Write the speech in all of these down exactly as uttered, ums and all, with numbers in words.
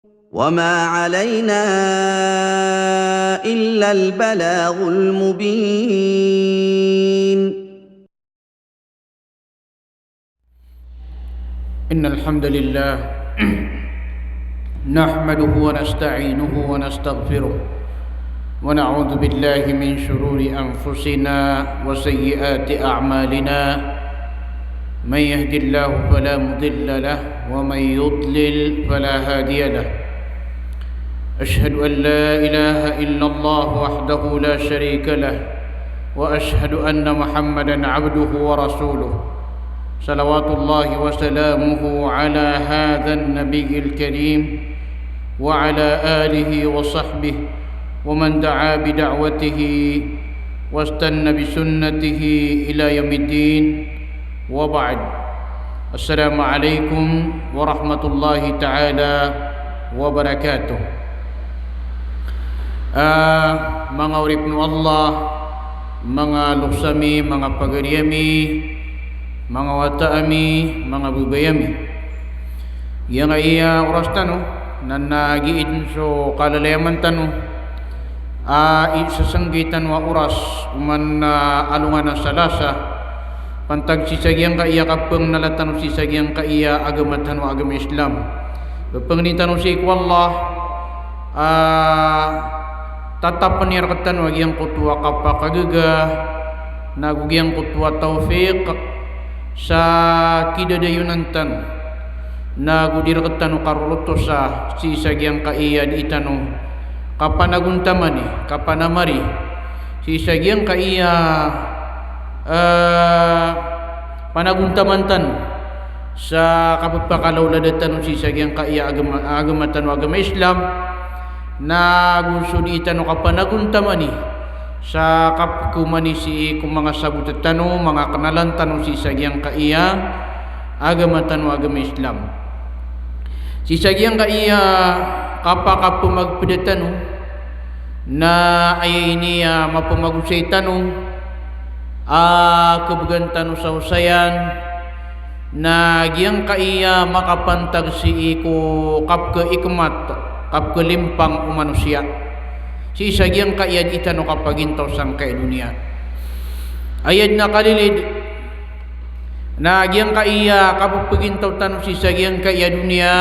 وما علينا إلا البلاغ المبين. إن الحمد لله نحمده ونستعينه ونستغفره، ونعوذ بالله من شرور أنفسنا وسيئات أعمالنا. من يهد الله فلا مضل له، ومن يضلل فلا هادي له. أشهد أن لا إله إلا الله وحده لا شريك له، وأشهد أن محمدا عبده ورسوله، صلوات الله وسلامه على هذا النبي الكريم وعلى آله وصحبه ومن دعا بدعوته واستن بسنته إلى يوم الدين. وبعد. السلام عليكم ورحمة الله تعالى وبركاته. Ah, manga oripen o Allah, manga loks ami, manga pagari ami, manga wata ami, manga babay ami. Giyangkaya oras tano, na, na giya den so kalalayaman tano, a isesenggi tano a oras, oman na alongan a Salasa, pantag sii sa giyangkaya kapengenala tano sii sa giyangkaya agama tano a agama Islam. Pepengeni tano sii ko Allah, a tatapen iyan rektano a giyangkoto a kapakagaga, nago giyangkoto a tawfiq, sa kidadayonan tano, nago di rektano karorotosa sii sa giyangkaya di tano kapanagontamani, kapanamari, sii sa giyangkaya, eh, panagontaman tano, sa kapepakalaolada tano sii sa giyangkaya agama, agama tano a agama Islam, nago so di tano kapanagontamani, sa kapekemani sii ko manga sabot tano, manga kenalan tano sii sa giyangkaya agama tano a agama Islam. Sii sa giyangkaya kapakapemagpeda tano, na aya ini a mapemagosay tano, a kebegan tano sa osayan, na giyangkaya makapantag sii ko kapekhaikmat, kapekhalempang o manosiya sii sa giyangkaya di tano kapagintaw sangkai a doniya. Aya den a kalilid, na giyangkaya kapepegintaw tano sii sa giyangkaya doniya,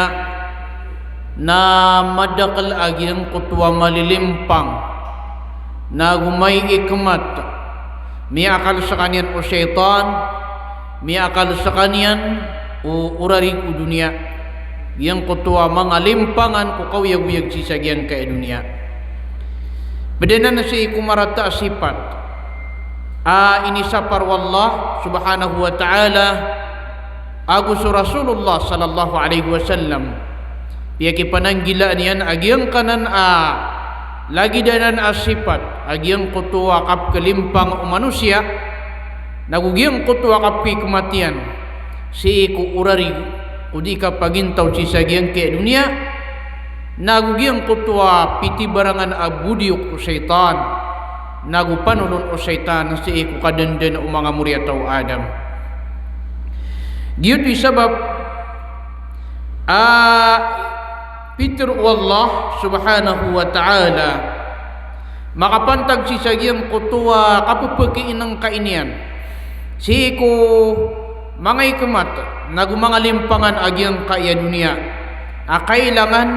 na madakel a giyangkoto a malilempang, nago maikmat, miyaakal sekaniyan o shaytan, miyaakal sekaniyan o, o rarig o doniya. Giyangkoto a manga lempangan ko kaoyagoyag sii sa giyangkaya doniya. Ped anan sii ko marata a sipat a inisapar o Allah subhanahu wa ta'ala ago so Rasulullah sallallahu alaihi wasallam. Piyakipananggilaan iyan a giyangkanan a lagid anan a sipat a giyangkoto a kapekhalempang o manosiya, nago giyangkoto a kapekhaikmat iyan sii ko o rarig o di kapagintaw sii sa giyangkaya doniya, nago giyangkoto a pitibarangan a bodiyok o shaytan, nago panolon o shaytan sii ko kadandan o manga moriyataw o Adam. Giyoto i sabap a pitharo o Allah subhanahu wa ta'ala, makapantag sii sa giyangkoto a kapepekhainengkai niyan sii ko manga ikmat, nago manga lempangan a giyangkaya doniya, a kailangan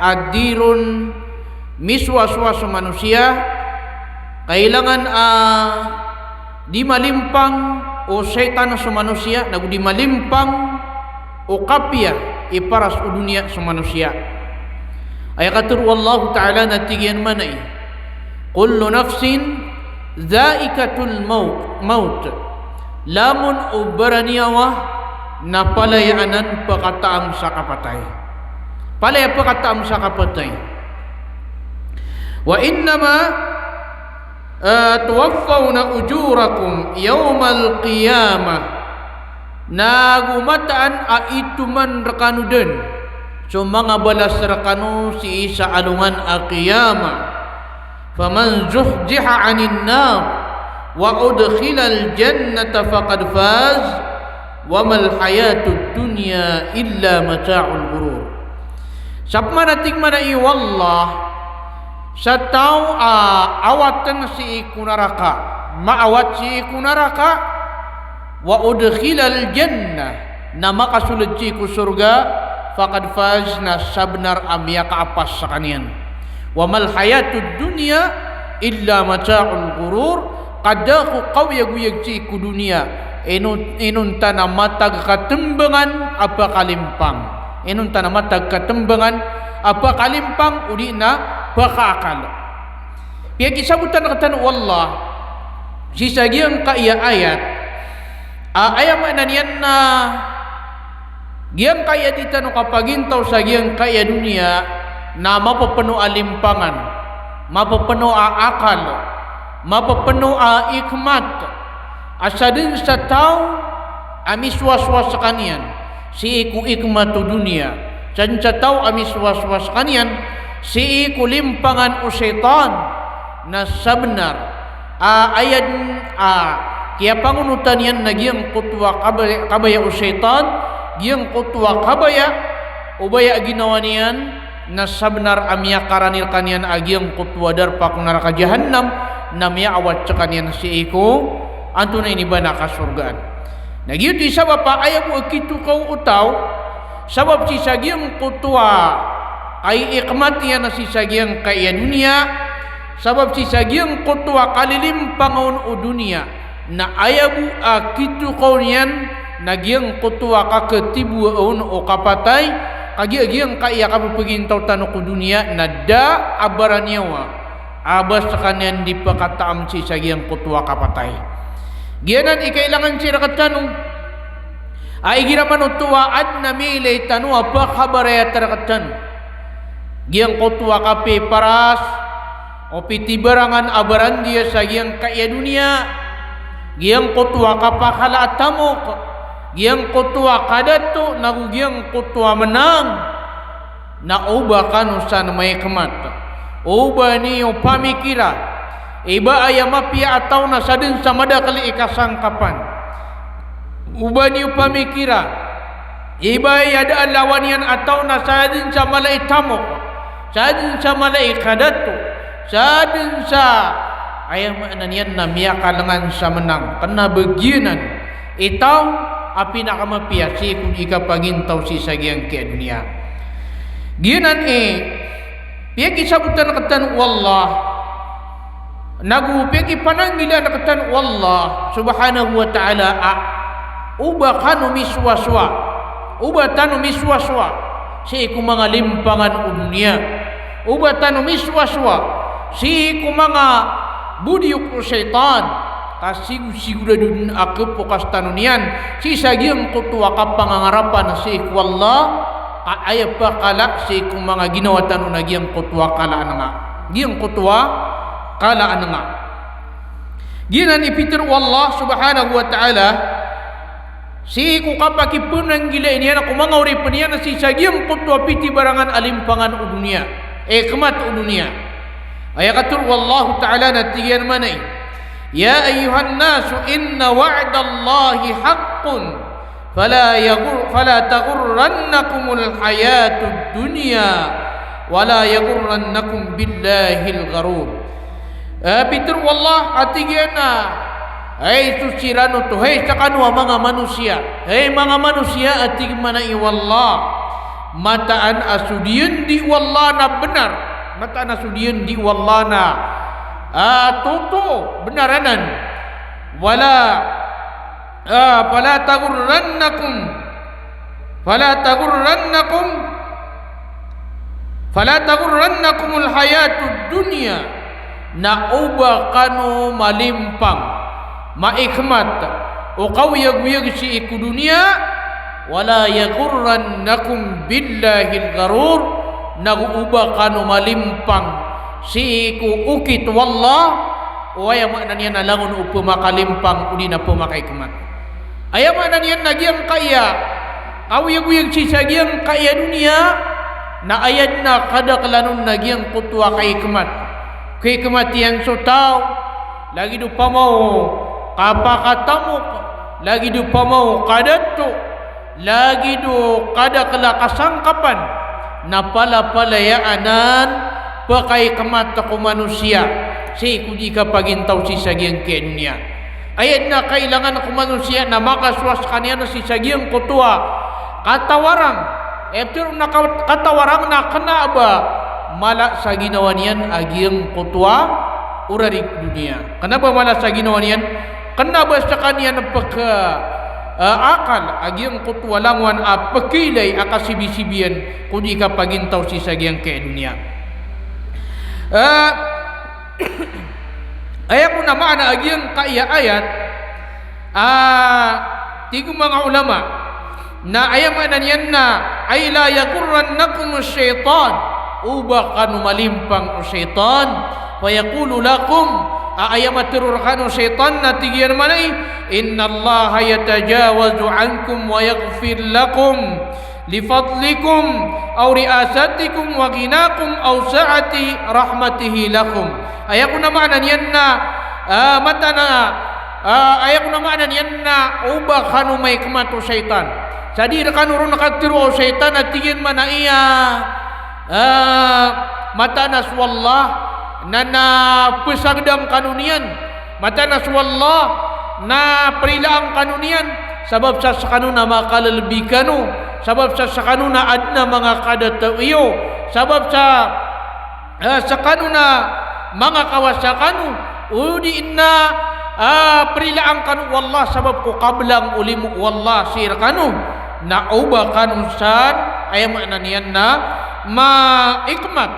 a di ron misowasowa so manosiya, kailangan a di malempang o shaytan so manosiya, nago di malempang o kapiya i paras o doniya so manosiya. Aya katharo o Allah ta'ala na tig iyan mambo a, "Kullu nafsin dha'iqatul maut, maut." Lamon o baraniyawa na palaya anan pekataam sa kapatay. Palaya pekataam sa kapatay. "Wa innama, eh, tuwaffawna ujurakum yawmal qiyamah." Nago mataan a itoman rekano den so manga balas rekano sii sa alongan a qiyamah. "Faman zuhziha 'anin nar wa udkhilal jannata faqad faz, wa mal hayatud dunya illa mata'ul ghurur." Sa pman a tig mambo o Allah, sa taw a awatn sii ko naraka, maawat sii ko naraka, wa udkhilal jannah, na makasold sii ko sorga, faqad faz, na sabnar a miyakaapas skaniyan. Wa mal hayatud dunya illa mata'ul ghurur, ka da ko kaoyagoyag sii ko doniya, inon-, inonta na matag katmbangan a pakalimpang. Inonta na matag katmbangan a pakalimpang odi na pakaakal. Piyakisabotan rktano o Allah sii sa giyangkaya ayat, a, aya maana niyan na giyangkaya di tano kapagintaw sa giyangkaya doniya na mapepeno a limpangan, mapepeno a akal, mapepeno a ikmat, a sadn sa taw a misowasowa skaniyan sii ko ikmat o doniya, sadn sa taw a misowasowa skaniyan sii ko limpangan o shaytan, na sabnar a aya dn a kiyapangonotan iyan na giyangkoto a kabaya, kabaya o shaytan, giyangkoto a kabaya o baya a ginawa niyan, na sabnar a miyakarani rkaniyan a giyangkoto a darpa ko naraka jahannam, na miyaawat skaniyan sii ko antonaa ini ba na kasorgaan. Na giyoto i sabap a aya bo a kitokaw o taw, sabap sii sa giyangkoto a kaikmat iyan sii sa giyangkaya doniya, sabap sii sa giyangkoto a kalilimpang on o doniya, na aya bo a kitokaw niyan na giyangkoto a kakatiboa on o kapatay, kagiya giyangkaya kapepagintaw tano ko doniya na da a baraniyawa a ba skaniyan di pakataam sii sa giyangkoto a kapatay. Giyanan i kailangan sii rktano a igira man oto a adn a miilay tano a pakabarayat rktano. Giyangkoto a kapiparas o pitibarangan a barandiya sa giyangkaya doniya, giyangkoto a kapakala a tamok, giyangkoto a kadato, nago giyangkoto a menang, na oba kano san maikmat. Oba niyo pamikira, i ba aya mapiya a taw na sadn sa madakl i kasangkapan. Oba niyo pamikira, i ba aya da a lawan iyan a taw na sadn sa mala i tamok, sadn sa mala i kadato, sadn sa, aya maana niyan na miyakalengan sa menang, kna ba giyanan i taw a pinakamapiya sii ko di kapagintaw sii sa giyangkaya doniya. Giyanan i piyakisabotan rktano o Allah, nago piyakipananggilaan rktano o Allah subhanahu wa ta'ala a oba kano misowasowa, oba tano misowasowa sii ko manga limpangan o doniya, oba tano misowasowa sii ko manga bodiyok o shaytan, ka sigo-sigorado dn a khapokas tano niyan sii sa giyangkoto a kapangangarapan sii ko Allah, ka aya pakala sii ko manga ginawa tano na giyangkoto a kala a nga, giyangkoto a kala a nga. Giyanan i pitharo o Allah subhanahu wa ta'ala sii ko kapakipananggilai niyan ko manga oripn iyan sii sa giyangkoto a pitibarangan a limpangan o doniya, ikmat o doniya. Aya katharo o Allah ta'ala na tig iyan mambo i, "Ya ayyuhan nasu inna wa'dallahi haqqun, fala yaghur-, fala taghurrannakumul hayatud dunya, wala yaghurrannakum billahil gharur." Eh, pitharo o Allah a tig iyan a, "Hay so siran oto, hay skano a manga manosiya, hay manga manosiya," a tig mambo i o Allah, "mataan a so diyandi o Allah na bnar, mataan a so diyandi o Allah na, ah, totoo, bnar anan. Wala, ah, fala taghurrannakum, fala taghurrannakum, fala taghurrannakumul hayatud dunya." Na oba kano malimpang, maikmat o kaoyagoyag sii ko doniya, "Wala yaghurrannakum billahil gharur," nago oba kano malimpang sii ko okit o Allah, o aya maana niyan na langon o pmakalimpang odi na pmakaikmat. Aya maana niyan na giyangkaya kaoyagoyag sii sa giyangkaya doniya, na aya dn a kadaklan on na giyangkoto a kaikmat. Kaikmat iyan so taw, lagid opama o kapakatamok, lagid opama o kadato, lagid o kadakl a kasangkapan, Na palapalaya anan pkaikmat ko manosiya sii ko di kapagintaw sii sa giyangkai a doniya. Aya dn a kailangan ko manosiya na makasowa skaniyan sii sa giyangkoto a katawarang. Aya pitharo on a ka-, katawarang na kna a ba mala sa ginawa niyan a giyangkoto a orarig doniya. Kna a ba mala sa ginawa niyan, kna a ba skaniyan pk-, eh, akal a giyangkoto a langowan a pkhailay a kasibisibiyan ko di kapagintaw sii sa giyangkai a doniya. Eh, aya kon a maana a giyangkai a ayat, ah, tig o manga ulama, na aya maana niyan na, "Ay la yaghurrannakumus shaytan," oba kano malimpang o shaytan. Fayaqulu lakum, a aya matharo rkano o shaytan na tig iyan mambo a, "Innallaha yatajawazu ankum wa yaghfir lakum, li fadlikum, aw ri'asatikum wa ghinakum, aw sa'ati rahmatihi lakum." Aya kon a maana niyan na, ah, mataan a, ah, aya kon a maana niyan na oba kano maikmat o shaytan. Sa di rkano ron katharo o shaytan a tig iyan mambo a, ah, mataan a so Allah na, na psagdang kano niyan. Mataan a so Allah na prilaan kano niyan, sabap sa skano na makalbi kano, sabap sa skano na adn a manga kadato iyo, sabap sa, eh, skano na manga kawasa kano, odi na, ah, prilaan kano o Allah sabap ko kablang o limo o Allah sii rkano, na oba kano san, aya maana niyan na maikmat.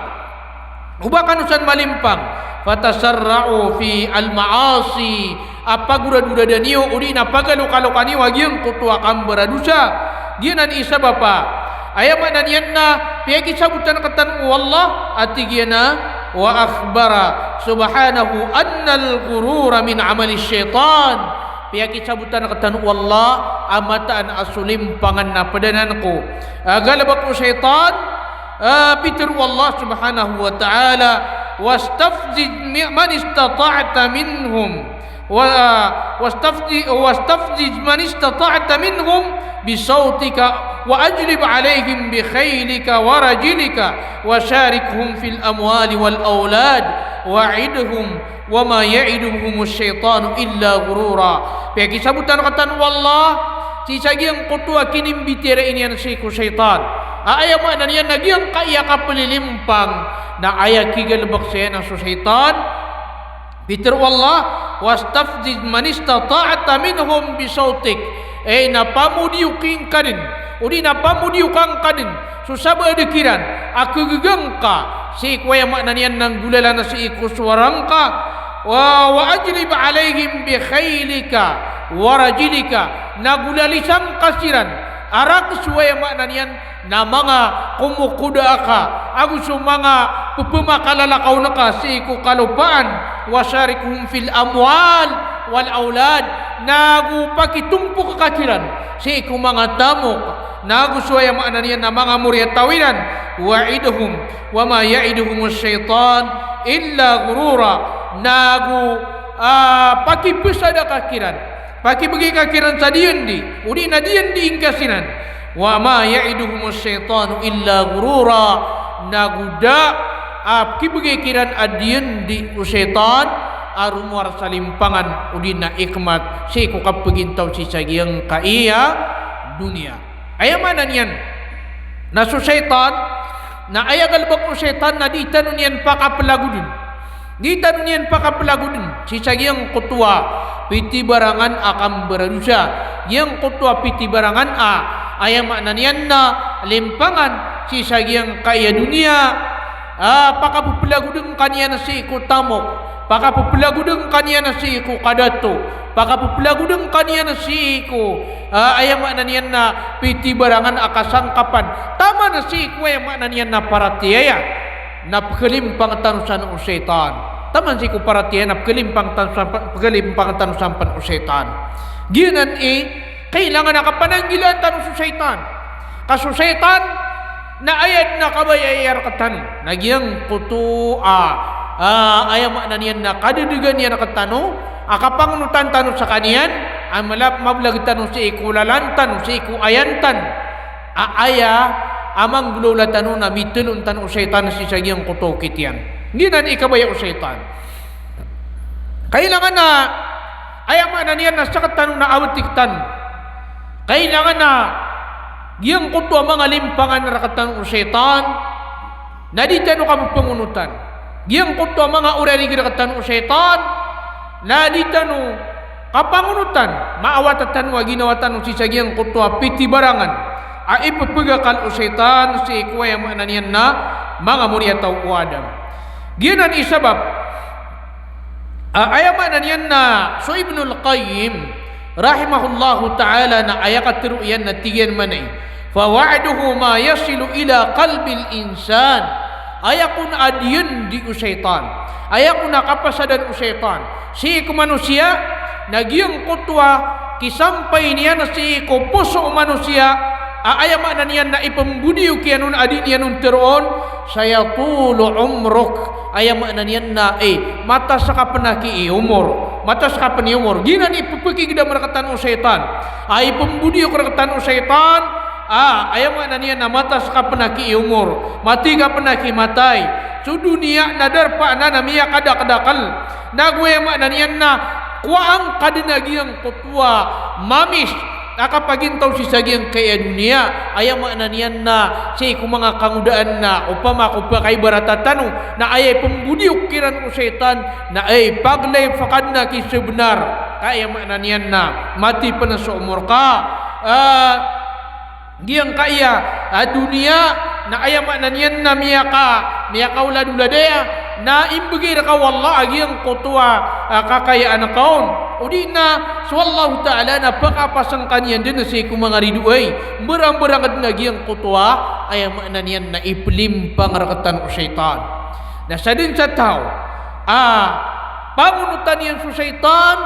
Oba kano san malimpang, fatasarra'u fil ma'asi, a pagoradorada niyo, odi na pagalokaloka niyo a giyangkoto a kambaradosa. Giyanan i sabap a, aya maana niyan na, piyakisabotan rktano o Allah, a tig iyan a, wa akhbara subhanahu annal ghurura min amali shaytan. Piyakisabotan rktano o Allah, a mataan a so limpangan na pd anan ko, ah, galbk o shaytan, Ah, pitharo o Allah subhanahu wa ta'ala, "Wastafziz mi-, man istata'ta minhum, wa, ah, wastafzi-, wastafziz man istata'ta minhum bisawtika, wa ajlib alayhim bikhaylika wa rajlika, wa sharikhum fil amwali wal awlad, wa idhum, wa ma ya'iduhumus shaytanu illa ghurura." Piyakisabotan rktano o Allah sii sa giyangkoto a kinimbitiyarai niyan sii ko shaytan. A aya maana niyan na giyangkai a kaplilimpang na aya kigalbk saya na so shaytan. Pitharo o Allah, "Wastafziz man istata'ta minhum bisawtik." Aya na pamodiyok ingka dn, odi na pamodiyok angka dn so sabaad kiran a khaggagangka sii ko aya maana niyan na nggolalan sii ko sowara ngka, wa, wa ajlib alayhim bikhaylika wa rajlika, na golali sangka siran a rakhs o aya maana niyan na manga komokoda aka, ago so manga pphamakalakaw ngka sii ko kalopaan, wa sharikhum fil amwal wal awlad, nago pakitompok ka kiran sii ko manga tamok, nago so aya maana niyan na manga moriyataw iran, wa idhum, wa ma ya'iduhumus shaytan illa ghurura, nago, ah, pakipesada ka kiran, pakibegay ka kiran sa diyandi, odi na diyandi ingka siran, wa ma ya'iduhumus shaytanu illa ghurura, nago da a kibegay kiran a diyandi o shaytan a romowar sa limpangan odi na ikmat sii ko kapagintaw sii sa giyangkai a doniya. Aya maana niyan na so shaytan na aya galbk o shaytan na di tano niyan pakaplagodn. Di tano niyan pakaplagodn sii sa giyangkoto a pitibarangan a kambaradosa, giyangkoto a pitibarangan a, aya maana niyan na limpangan sii sa giyangkai a doniya. Ah, pakapeplagodn ka niyan sii ko tamok, pakapeplagodn ka niyan sii ko kadato, pakapeplagodn ka niyan sii ko, ah, aya maana niyan na pitibarangan a kasangkapan. Taman sii ko aya maana niyan na paratiyaya na pkhalimpang tano san o shaytan. Taman sii ko paratiyaya na pkhalimpang tano san, pkhalimpang tano san pn o shaytan. Giyanan i kailangan a kapananggilaan tano so shaytan. Ka so shaytan na aya dn a kabaya iyan rktano na giyangkoto a, ah, aya maana niyan na kadadagan iyan rktano a kapangonotan tano skaniyan a mala-, mablag tano sii ko lalan tano, sii ko ayan tano. A aya a manggolawla tano na mitelo tano o shaytan sii sa giyangkoto a okit iyan. Giyanan i kabaya o shaytan. Kailangan a, aya maana niyan na sktano na abetik tano. Kailangan a giyangkoto a manga limpangan rktano o shaytan na di tano kapepangonotan. Giyangkoto a manga oririg rktano o shaytan na di tano kapangonotan, maawata tano a ginawa tano sii sa giyangkoto a pitibarangan a ipepegakal o shaytan sii ko, aya maana niyan na, manga moriyataw o Adam. Giyanan i sabap a, aya maana niyan na so Ibnul Qayyim rahimahullahu ta'ala na aya katharo iyan na tig iyan mambo a, "Fa wa'duhu ma yasilu ila qalbil insan." Aya kon a diyandi o shaytan, aya kon a kapasadan o shaytan sii ko manosiya, na giyangkoto a kisampay niyan sii ko poso o manosiya a, aya maana niyan na ipembodiyok iyan on a di niyan on tharoon, "Sayatulu umruk." Aya maana niyan na, eh, matas ka pen aki i omor. Matas ka pen i omor. Giyanan i pepekigdam rktano o shaytan a ipembodiyok rktano o shaytan a, aya maana niyan na matas ka pen aki i omor, mati ka pen aki matay. So doniya na darpa anan a miyakadakdakel. Nago aya maana niyan na kowaan ka den a giyangkoto a mamis a kapagintaw sii sa giyangkaya doniya. Aya maana niyan na sii ko manga kangodaan na opama ko pakaibarata tano na aya ipembodiyok kiran o shaytan na, eh, paglay fakaden aki sebenar. Ka aya maana niyan na mati pen so omor ka. Ah, giyangkaya a doniya na aya maana niyan na miyaka, miyakaoladolad aya na imbegay rka o Allah a giyangkoto a, a, kakayaan ka on. O di na so Allahu Ta'ala na pakapasang ka niyan den sii ko manga ridoay. Mberamberang den a giyangkoto a, aya maana niyan na ipelimpang rktano o shaytan. Na sadn sa taw a pangonotan iyan so shaytan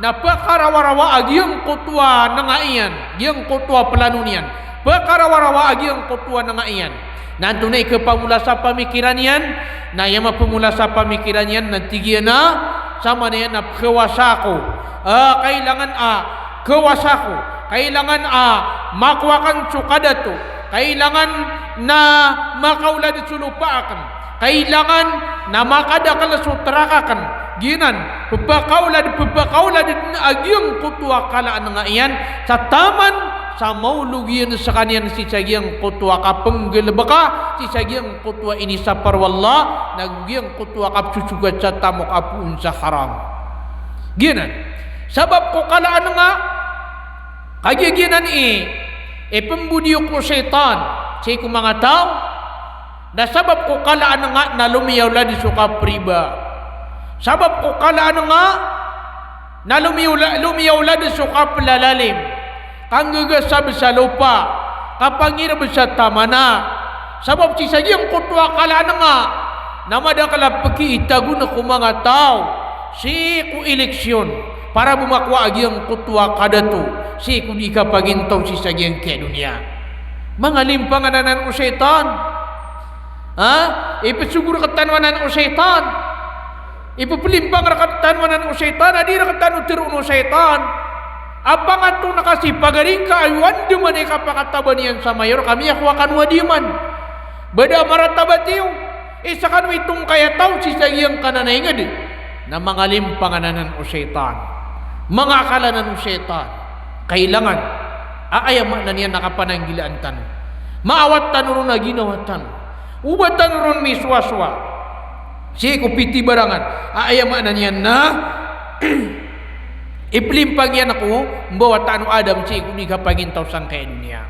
na pekarawarawa a giyangkoto a nenga iyan, giyangkoto a plano niyan. Pekarawarawa a giyangkoto a nenga iyan. Na antonaa i kepamolasa pamikiran iyan? Na aya mapemolasa pamikiran iyan na tig iyan a, samanaya na pekawasa ako. Ah, kailangan a kawasa ako. Kailangan a makowa aken so kadato. Kailangan na makaolad so lopa aken. Kailangan na makadakel so trak aken. Giyanan, pepakaolad, pepakaolad den a giyangkoto a kala a nenga iyan, sa taman sa maolog iyan sekaniyan sii sa giyangkoto a kapenggelebeka, sii sa giyangkoto a inisapar o Allah, na giyangkoto a kapsosogat sa tamok a poon sa haram. Giyanan. Sabap ko kala a nenga, kagiya giyanan i, ipembodiyok o shaytan sii ko manga taw, na sabap ko kala a nenga na lomiyawlad so kapriba. Sabap ko kala a nenga na lomiyaw-, lomiyawlad so kaplalalim. Kanggagasab sa lopa, kapangireb sa tamana. Sabap sii sa giyangkoto a kala a nenga na madakel a pekiitagon ko manga taw sii ko eleksyon para bo makowa a giyangkoto a kadato sii ko di kapagintaw sii sa giyangkaya doniya. Manga limpangan anan o shaytan. Ha? Ipesogo rektano anan o shaytan. Ipepelimpang rektano anan o shaytan, a di rektano teroon o shaytan. Apangato na ka si pagari ngka a iyo andamanaya i kapakataba niyan sa mayor ka miyakowa kano a diyaman. Ba da maratabat iyo i sekano i tongkaya taw sii sa giyangkanan a inged. Na manga limpangan anan o shaytan. Manga akal anan o shaytan. Kailangan a aya maana niyan na kapananggilaan tano. Maawat tano ron a ginawa tano. Oba tano ron misowasowa sii ko pitibarangan a aya maana niyan na ipelimpang iyan ko mbawataan o Adam sii ko di kapagintaw sangkaya doniya.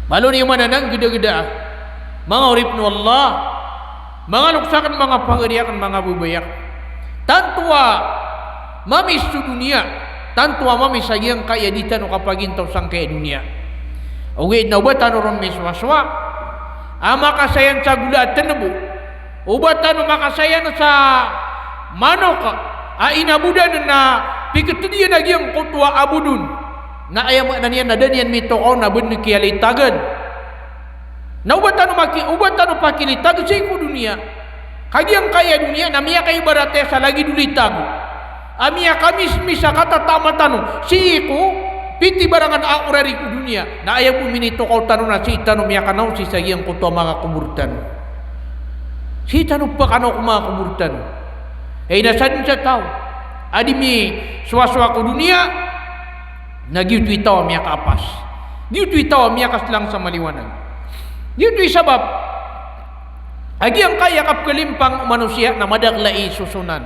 Malo niyo man anan gedageda, manga oripen o Allah, manga loks aken, manga pagari aken, manga babay aken. Tanto a mamis so doniya, tanto a mamis a giyangkaya di tano kapagintaw sangkaya doniya. Ogaid na oba tano ron misowasowa a makasayan sa gola a tenebo, oba tano makasayan sa manok a inabodan na piketediyan a giyangkoto a abodon, na aya maana niyan na da niyan mitokaw na ben kiyalitagan. Na oba tano maki-, oba tano pakilitag sii ko doniya. Ka giyangkaya doniya na miyakaibarat aya sa lagid o litag a miyakamismis a katatama tano sii ko pitibarangan a orarig o doniya, na aya bo minitokaw tano na sii tano miyakanaw sii sa giyangkoto a manga kobor tano. Sii tano pakanaw ko manga kobor tano. Aya na sadn sa taw a di misowasowa ko doniya, na giyoto i taw a miyakaapas. Giyoto i taw a miyakaslang sa maliwanag. Giyoto i sabap a giyangkaya kapkalimpang o manosiya na madakl a isosonan.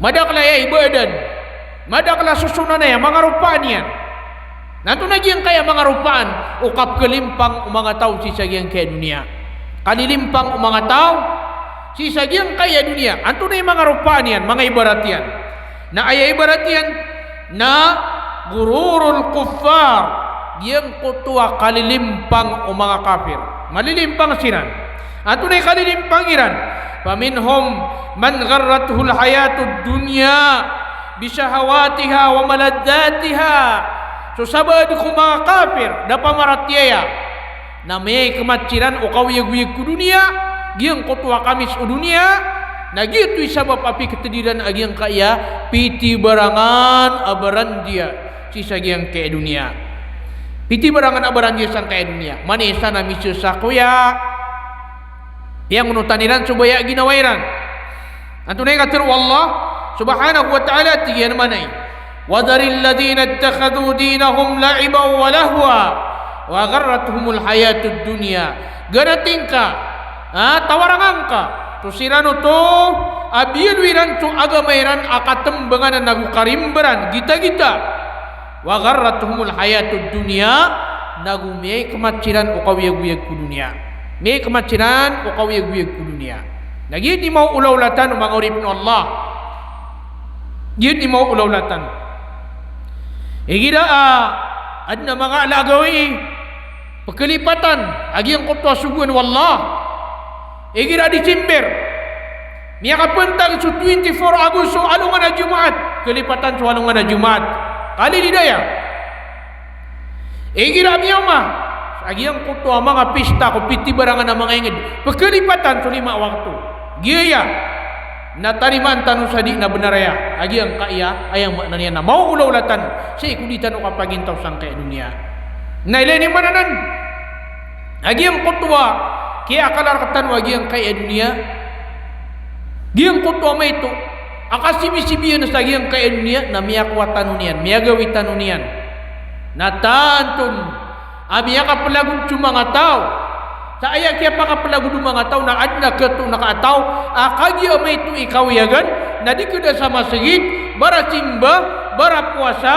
Madakl a aya ibadan. Madakl a sosonan aya manga ropaan iyan. Na antonaa giyangkaya manga ropaan o kapkalimpang o manga taw sii sa giyangkaya doniya? Kalilimpang o manga taw sii sa giyangkaya doniya. Antonaa i manga ropaan iyan, manga ibarat iyan? Na aya ibarat iyan na ghururul kuffar, giyangkoto a kalilimpang o manga kafir. Malilimpang siran. Antonaa i kalilimpang iran? Faminhum man gharrathul hayatud dunya bishahawatiha wa maladzatiha. So sabaad ko manga kafir, da pamaratiyaya, na miyakmat siran o kaoyagoyag ko doniya, giyangkoto a kamis o doniya, na giyoto i sabap a pikatd iran a giyangkaya pitibarangan a barandiya sii sa giyangkaya doniya. Pitibarangan a barandiya sangkaya doniya. Manisa na misasakoya. Piyangonotan iran so baya a ginawa iran. Antonaa i katharo o Allah subhanahu wa ta'ala, tig iyan manay, "Wa dharil ladhina ittakhadhu dinahum la'iban wa lahwa wa gharrathumul hayatud dunya." Ganatin ka, ha, tawarangan ka so siran oto a biyaloy iran so agama iran a katembangan ago karimbaran, gitagita. Wa gharrathumul hayatud dunya, nago miyakmat siran o kaoyagoyag ko doniya. Miyakmat siran o kaoyagoyag ko doniya. Na giyoto i maoolaola tano, manga oripn o Allah. Giyoto i maoolaola tano. Igira a adn a manga ala a gawii, pkalipatan a giyangkoto a sogoan o Allah. Igira December, miyakapantag so twenty-four Agosto, alongan a Jumaat, kalipatan so alongan a Jumaat. Kalilidaya. Igira miyaoma a giyangkoto a manga pista ko pitibarangan a manga ingd, pkalipatan so lima a wakto. Giyaya na tarimaan tano sa di na bnar aya a giyangkaya, aya maana niyan na maoolaola tano sii ko di tano kapagintaw sangkaya doniya. Na ilay niyo man anan a giyangkoto a kiyaakala rktano a giyangkaya doniya, giyangkoto a maito a kasibisibiyan sa giyangkaya doniya, na miyakowa tano niyan, miyagawii tano niyan. Na tanto a miyakaplagod so manga taw. Sa aya kiyapakaplagod o manga taw na adn a katoon a taw a kagiya maito i kaoyagan, na di kda sa masgit, ba ra simba, ba ra powasa,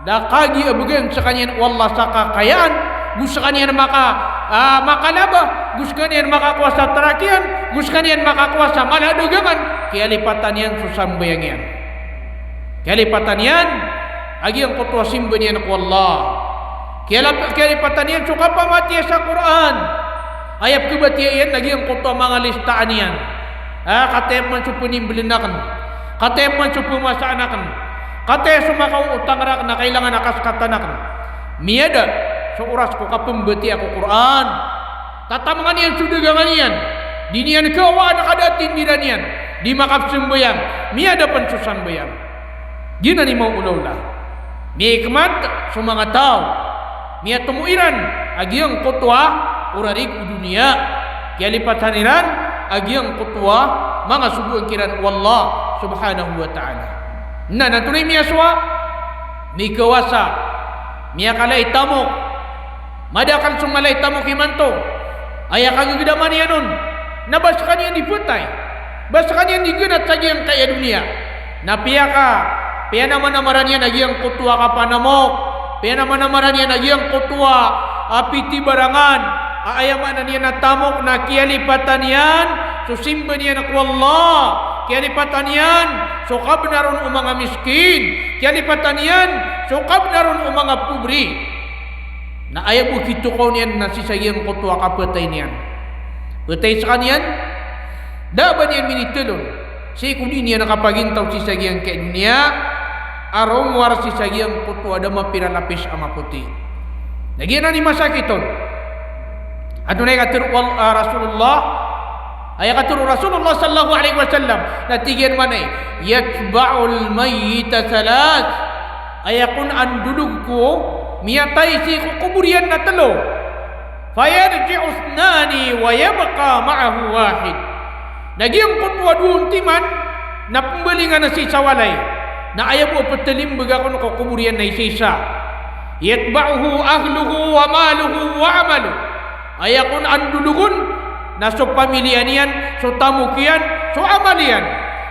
da kagiya bgan skaniyan o Allah sa kakayaan, go skaniyan maka, ah, makalaba, go skaniyan makakowa sa trak iyan, go skaniyan makakowa sa mala a dagangan, kiyalipatan iyan so sambayang iyan. Kiyalipatan iyan a giyangkoto a simba niyan ko Allah. Kiyalap-, kiyalipatan iyan so kapamatiya sa Qur'an. Aya pkhabatiya iyan a giyangkoto a manga listaan iyan. Ah, kataya pman so pnimbln akn. Kataya pman so pmasaan akn. Kataya so makaotang rakn a kailangan a kaskatan akn. Miyada so oras ko kapmbatiya ko Qur'an. Tatamngan iyan so dagangan iyan. Di niyan kawaan a kada a tindiran iyan. Di makapsambayang. Miyada pn so sambayang. Giyanan i maoolaola. Miyahikmat so manga taw. Miyatomo iran a giyangkoto a orarig o doniya. Kiyalipatan iran a giyangkoto a manga sogoan kiran o Allah subhanahu wa ta'ala. Na, na antonaa i miyasowa? Mikawasa. Miyakalay tamok. Madakl so malay tamok imanto. Aya kagagdaman iyan on na ba skaniyan di phatay, ba skaniyan di ganat sa giyangkaya doniya. Na piyaka, piyanamanamaran iyan a giyangkoto a kapanamok, piyanamanamaran iyan a giyangkoto a, a pitibarangan, a aya maana niyan a tamok na kiyalipatan iyan so simba niyan ko Allah, kiyalipatan iyan so kabnar on o manga miskin, kiyalipatan iyan so kabnar on o manga pobri. Na aya bo kitokaw niyan na sii sa giyangkoto a kapatay niyan. Patay skaniyan, da a ba niyan minitalon sii ko di niyan kapagintaw sii sa giyangkaya doniya a romowar sii sa giyangkoto a da mapira lapis a mapoti. Na giyanan i masakit on. Antonaa i katharo o Al-, ah, Rasulullah? Aya katharo o Rasulullah sallallahu alaihi wasallam na tig iyan manay, "Yatba'ul mayyita thalath." Aya kon a ndolog ko miyatay sii ko kobor iyan na telo. Fayarji'u ithnani wa yabqa ma'ahu wahid. Na giyangkoto a dowa on timan na pembalingan sii sa walay. Na aya bo a petelimbeg akon ko kobor iyan na isaisa. Yatba'uhu ahluhu wa maluhu wa amaluh. Aya kon a ndolog on na so pamiliya niyan, so tamok iyan, so amal iyan.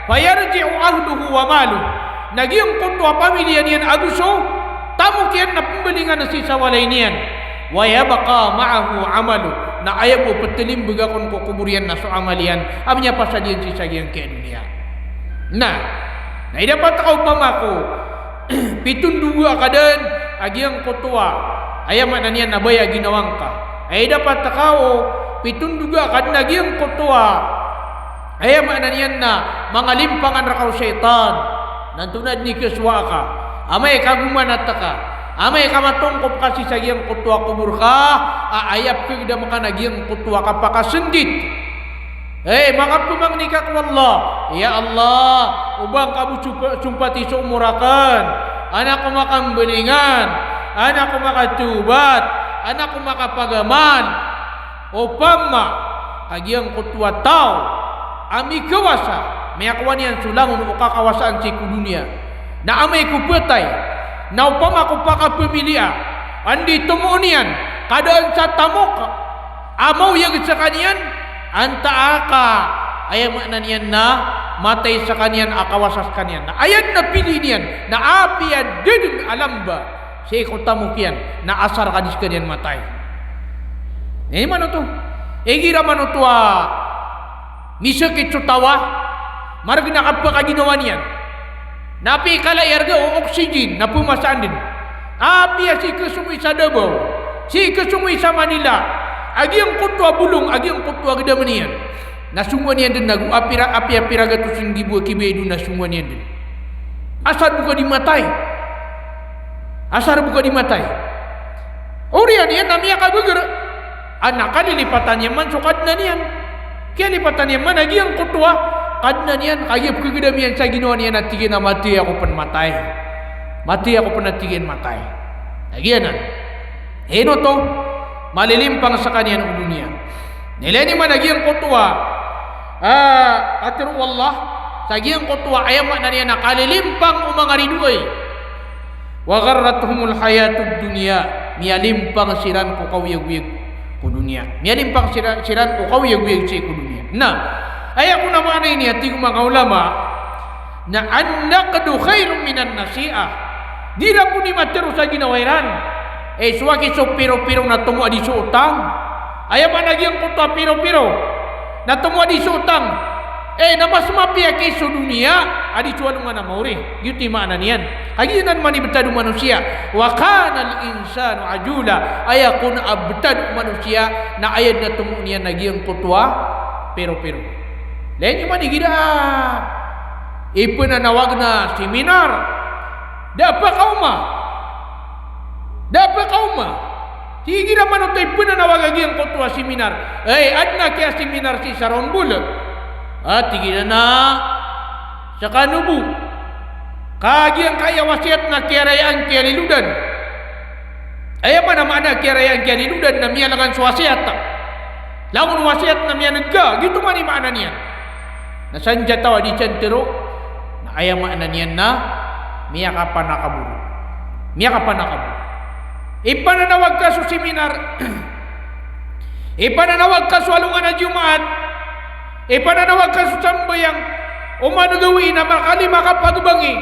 Fayarji'u ahluhu wa maluh. Na giyangkoto a pamiliya niyan ago so tamok iyan na pembalingan sii sa walay niyan. Wa yabqa ma'ahu amaluh. Na aya bo a petelimbeg akon ko kobor iyan na so amal iyan a miyapasad iyan sii sa giyangkaya doniya. Na, na aya dapat ka opama ko pitondoga ka den a giyangkoto a, aya maana niyan na baya a ginawa ngka. Aya dapat ka o pitondoga ka den a giyangkoto a, aya maana niyan na mangalimpangan rka o shaytan. Na antonaa den i kesowa ka? Amay ka gomanat ka, amay ka matongkop ka sii sa giyangkoto a kobor ka, a aya pekegedam ka na giyangkoto a kapakasendit. Hey, makapemangni ka ko Allah. Ya Allah, oba ngka bo sompa-, sompati so omor aken. An ako makambalingan, an ako makatawbat, an ako makapagamal. Opama ka giyangkoto a taw a mikawasa, miyakowa niyan so langon o kakawasaan sii ko doniya. Na amay ko patay, na opama ko pakapamiliya, an di tomo niyan, kadaan sa tamok a maoyag sekaniyan, antaa ka, aya maana niyan na matay sekaniyan a kawasa sekaniyan. Na aya den a pili niyan, na apiya da den a lamba sii ko tamok iyan, na asar ka di sekaniyan matay. Aya maana oto. Igira maana oto a misakit so taw a, maregen a kapakaginawa niyan. Na apiya kala i arga o oxygen na pemasaan den. Apiya sii kesongowi sa Davao, sii kesongowi sa Manila, a giyangkoto a bolong, a giyangkoto a gedam iyan. Na songowan iyan den ago apiya, apiya pira gatos nggibo a kibayad on na songowan iyan den. Asar bo ka di matay. Asar bo ka di matay. Oriyan iyan na miyakabeger. An na kalilipatan iyan man so Kadnan iyan. Kiyalipatan iyan man a giyangkoto a Kadnan iyan, kagiya pekegedam iyan sa ginawa niyan a tig iyan a mathay ako pen mathay. Mathay ako pen a tig iyan mathay. Na giyanan. Ino oto, malilimpang sekaniyan o doniya. Na ilaya niyo man a giyangkoto a, ah, katharo o Allah, sa giyangkoto a aya maana niyan a kalilimpang o manga ridoay. Wa gharrathumul hayatud dunya, miyalimpang siran ko kaoyagoyag ko doniya. Miyalimpang sira-, siran ko kaoyagoyag sii ko doniya. Na, aya kon a maana ini a tig o manga ulama, na an-naqdu khairun minan nasi'ah. Di iran bo di matharo sa ginawa iran. Eh, so aki so piro-piro na tomo a di so otang. Aya maana giyangkoto a piro-piro na tomo a di so otang. Eh, na mas mapiya ki so doniya a di so alongan a maori. Giyoto i maana niyan. Kagiya nan man i betad o manosiya. Wa kanal insanu ajula. Aya kon a betad o manosiya na aya den a tomo niyan na giyangkoto a piro-piro. Ilaya niyo man igira ipenanawag na seminar. Da a pakaoma. Da a pakaoma. Tig iran man oto ipenanawag a giyangkoto a seminar. Ay, aden a kiyaseminar sii sa Raon Bol. A, tig iran a sekano bo. Ka giyangkaya wasiyat na kiyarayaan kiyalilodan. Aya maana, maana kiyarayaan kiyalilodan na miyalangan so wasiyat. Langon wasiyat na miyanega, giyoto man i maana niyan. Na sanjataw a di siyan tharo, na aya maana niyan na miyakapanakabor. Miyakapanakabor. Ipananawag ka so seminar, ipananawag ka so alongan a Jumaat, ipananawag ka so sambayang, oman gawii na makalima ka pagbangi,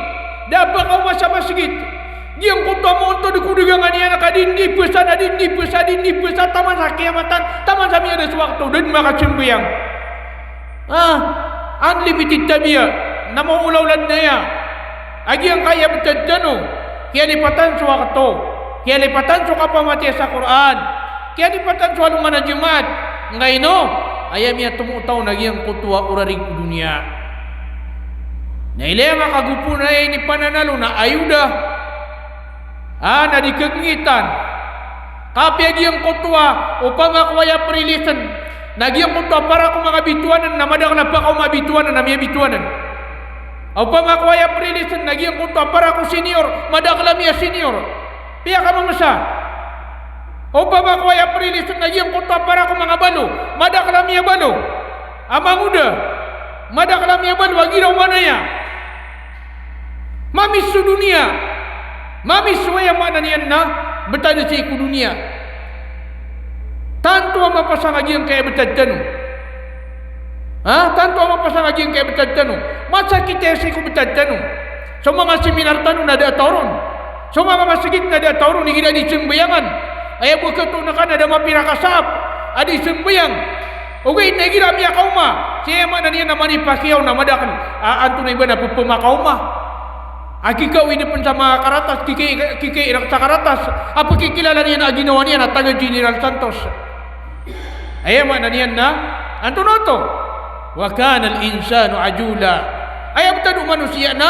da a pakaoma sa masgit. Giyangkoto a moontod ko dagangan iyan ka di ndipesa, na di ndipesa, di ndipesa, taman sa kiyamatan, taman sa miyada so wakto, da den makasambayang. Ah, unlimited tabiya, na maolaola den aya. A giyangkaya betad tano, kiyalipatan so wakto, kiyalipatan so kapamatiya sa Qur'an, kiyalipatan so alongan a Jumaat, nggaino, aya miyatomo o taw na giyangkoto a orarig o doniya. Na ilaya nga kagopo na aya inipananalo na ayoda. Ah, na di kegengitan. Kapiya giyangkoto a, opama ko aya prilisan. Na giyangkoto a para ko manga bitowanan, na madakel a pakaoma a bitowanan, na miyabitowanan. Opama ko aya prilisan na giyangkoto a para ko senior, madakl a miya-senior, piyakammsa. Opama ko aya prilisan na giyangkoto a para ko manga balo, madakl a miyabalo, a mangoda, madakl a miyabalo a giraw manaya. Mamis so doniya. Mamis so, aya maana niyan na btad sii ko doniya. Tanto a mapasang a giyangkaya btad tano. Ha? Tanto a mapasang a giyangkaya btad tano. Masakit aya sii ko btad tano. So manga seminar tano na da a taw ron. So manga masgit na da a taw ron, igira di sambayangan. Aya bo katoon ka na da mapira ka sap a di sambayang. Ogaid na igira miyakaoma, sii, aya maana niyan na manipakiyaw na madakl a antonaa i ba na pphamakaoma. A kikawid pn sa manga karatas, kikay, kikay iran sa karatas a pkikilala niyan a ginawa niyan a taga General Santos. Aya maana niyan na antonaa oto? Wa kana al-insanu ajula. Aya btad o manosiya na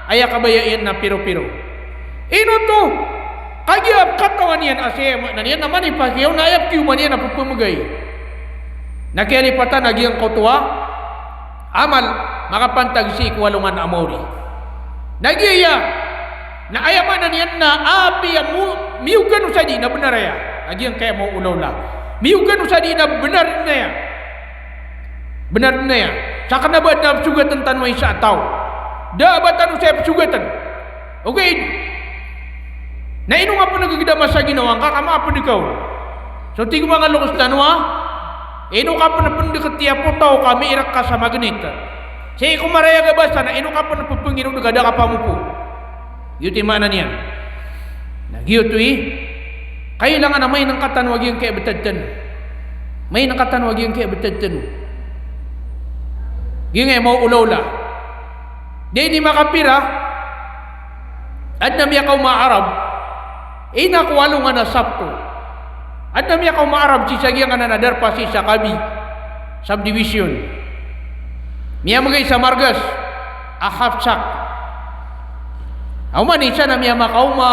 aya kabaya iyan na piro-piro. Ino oto? Kagiya katawan iyan a sii, aya maana niyan na manipakiyaw na aya pkiyoman iyan na pphamgay. Na kiyalipatan a giyangkoto a amal makapantag sii ko alongan a maori. Na giya na aya maana niyan na apiya mo, miyogan o sa di na bnar aya. A giyangkaya maolawla. Miyogan o sa di na bnar dn aya. Bnar dn aya. Sakn a ba adn a pzogatn tano a isa a taw. Da a ba tano saya pzogatn. Ogaid na ino ngka pn gagdama sa ginawa ngka ka mapd ka on. So tig o manga loks tano a, ino ka pn pndkt iyan a potaw ka miirk ka sa magnet. Sii ko marayag a basa na ino ka pn ppngirod ka da ka pamopo. Giyoto i maana niyan. Na giyoto i kailangan a main ngka tano a giyangkaya btad tano. Main ngka tano a giyangkaya btad tano. Giyangkaya maolawla. Di ini makapira, adn a miyakaoma a Arab, ina ko alongan a Sabto. Adn a miyakaoma a Arab sii sa giyangkanan a darpa sii sa Kabi subdivision. Miyamgay sa margas a half sack. Oman i isa na miyamakaoma,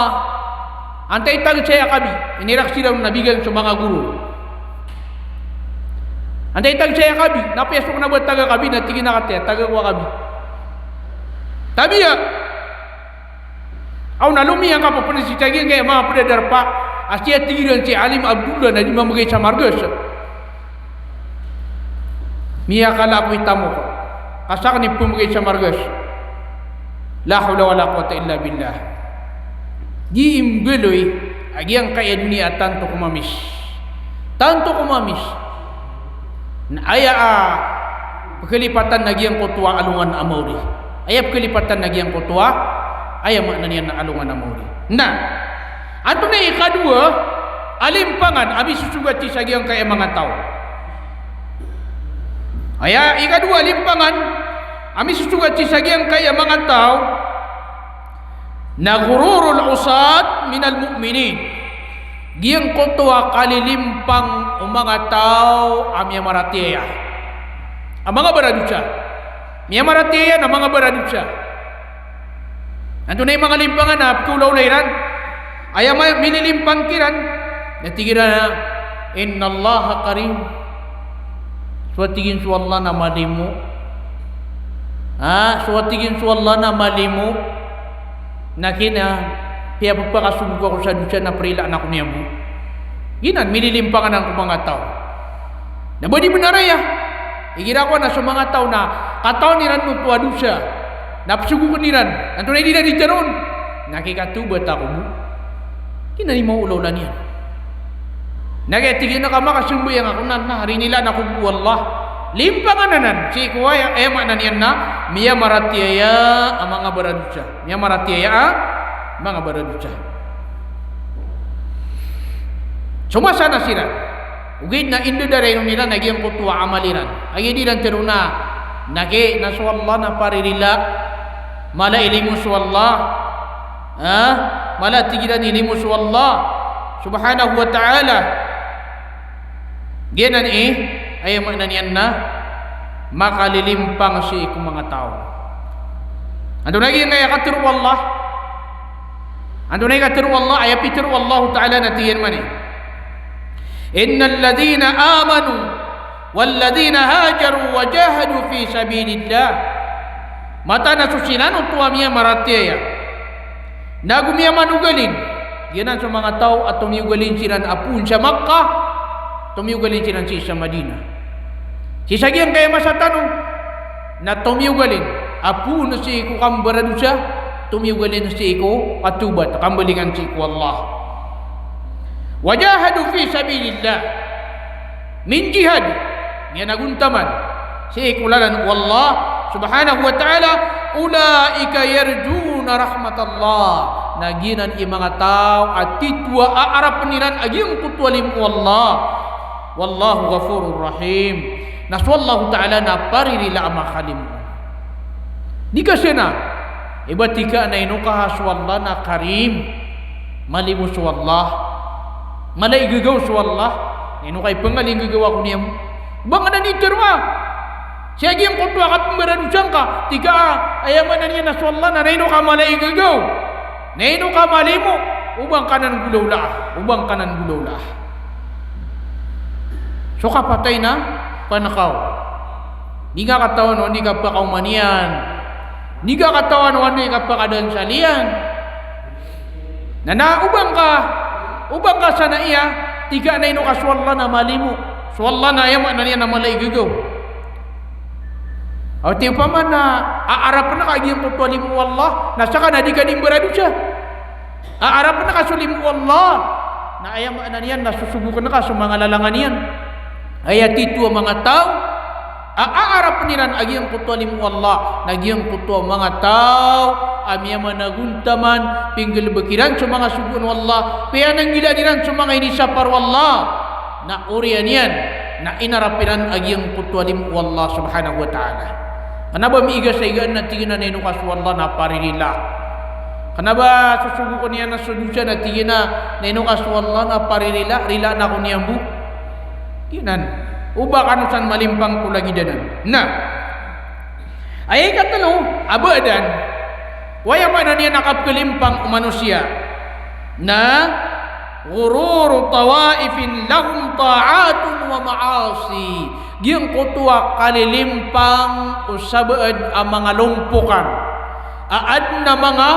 antaa i tag saya a Kabi, inirak siran na bigan so manga goro. Antaa i tag saya a Kabi, na piyasok na bo a tag a Kabi, na tig iyan a kataya, tag ako a Kabi. Tabiya. Aw na lomiyan ka ppn sii sa giyangkaya manga pd a darpa a siya tig iran si Alim Abdullah na di mamgay sa margas. Miyakala ako i tamok ka sakn i pmgay sa margas. La hawla wala quwwata illa billah. Di imbaloy a giyangkaya doniya a tanto ko mamis. Tanto ko mamis. Na aya a pkhalipatan na giyangkoto a alongan a maori. Aya pkhalipatan na giyangkoto a, aya maana niyan na alongan a maori. Na antonaa i ikadowa a limpangan a misosogat sii sa giyangkaya manga taw? Aya ikadowa a limpangan a misosogat sii sa giyangkaya manga taw na ghururul usat minal mu'minin. Giyangkoto a kalilimpang o manga taw a miyamaratiyaya a manga baradosa. Miyamaratiyaya na manga baradosa. Antonaa i manga limpangan a pkhaolawla iran? Aya ma-, mililimpang kiran na tig iran a, "Innallaha karim." So a tig iyan so Allah na malimo. Ah, so a tig iyan so Allah na malimo. Na kna, piyapakasogo ako sa dosa na prilaan ako niyan bo. Giyanan, mililimpang anan ko manga taw. Na ba di bnar aya? Igira ko na so manga taw na katawan iran oto a dosa, na psogokn iran. Antonaa i di iran di tharoon? Na kikatawbat ako bo. Giyanan i maolawla niyan. Na kaya tig iyan a ka makasambayang ako na, na rinilaan ako bo o Allah. Limpangan anan sii ko aya, aya maana niyan na miyamaratiyaya a manga baradosa. Miyamaratiyaya a manga baradosa. Somasa na siran. Ogaid na indadarainon iran a giyangkoto a amal iran. A giya di iran tharoon a, na kna so Allah na paririla. Mala i limo so Allah. Ha? Mala tig iran i limo so Allah subhanahu wa ta'ala. Giyanan i, aya maana niyan na makalilimpang sii ko manga taw. Antonaa i giyangkaya katharo o Allah? Antonaa i katharo o Allah? Aya pitharo o Allah ta'ala na tig iyan mambo: "Innal ladhina amanu wal ladhina hajaru wa jahadu fi sabilillah." Mataan a so siran oto a miyamaratiyaya. Na go miyamanogalin, giyanan so manga taw a tomiyogalin siran a poon sa Makkah, tomiyogalin siran sii sa Madinah. Sii sa giyangkaya masa tano, na tomiyogalin a poon sii ko kambaradosa, tomiyogalin sii ko katobat, kambalingan sii ko Allah. Wajahadu fi sabilillah. Minjihad, miyanagontaman sii ko lalan o Allah subhanahu wa ta'ala, ulaika yarjuna rahmatallah. Na giyanan i manga taw a titho a aarapen iran a giyangkoto a limo o Allah. Wallahu ghafurur rahim. Na so Allahu ta'ala na paririla a makalimo. Di ka sena, iba tika na ino ka so Allah na Karim, malimo so Allah, mala i gagaw so Allah, na ino ka ipengalinggagaw ako niyan. Ba ngka nan iteroa sii giyangkoto a kapembaradosa ngka, tika a, aya maana niyan na so Allah na, na ino ka mala i gagaw, na ino ka malimo, o ba ngka nan golawlaa, o ba ngka nan golawlaa. So kapatay na panakaw. Di ngka katawan o anda i kapakaoma niyan. Di ngka katawan o anda i kapakadansal iyan. Na, na o ba ngka, o ba ngka sana iya, tika na ino ka so Allah na malimo. So Allah na aya maana niyan na mala i gagaw. Aw ti opama na aarapen ka a giyangkoto a limo o Allah, na saka na di ka di mbaradosa. Aarapen ka so limo o Allah, na aya maana niyan na sosogoken ka so manga lalangan iyan. Aya titho a manga taw a aarapen iran a giyangkoto a limo o Allah, na giyangkoto a manga taw a miyamanagontaman, pinggalebek iran so manga sogoan o Allah, piyananggilaan iran so manga inisapar o Allah. Na oriyan iyan na inarap iran a giyangkoto a limo o Allah subhanahu wa ta'ala. Kena ba miiga sa igaan na tig iyan a na ino ka so Allah na paririla. Kena ba sosogoken iyan a so dosa na tig iyan a na ino ka so Allah na paririla, rilaan ako niyan bo. Giyanan. O ba kano san malimpang ko lagid anan. Na aya ikatelo a badan o aya maana niyan a kapkalimpang o manosiya na ghururu tawaifin lahum ta'atun wa ma'asi. Giyangkoto a kalilimpang o sabaad a manga lompokan a aden a manga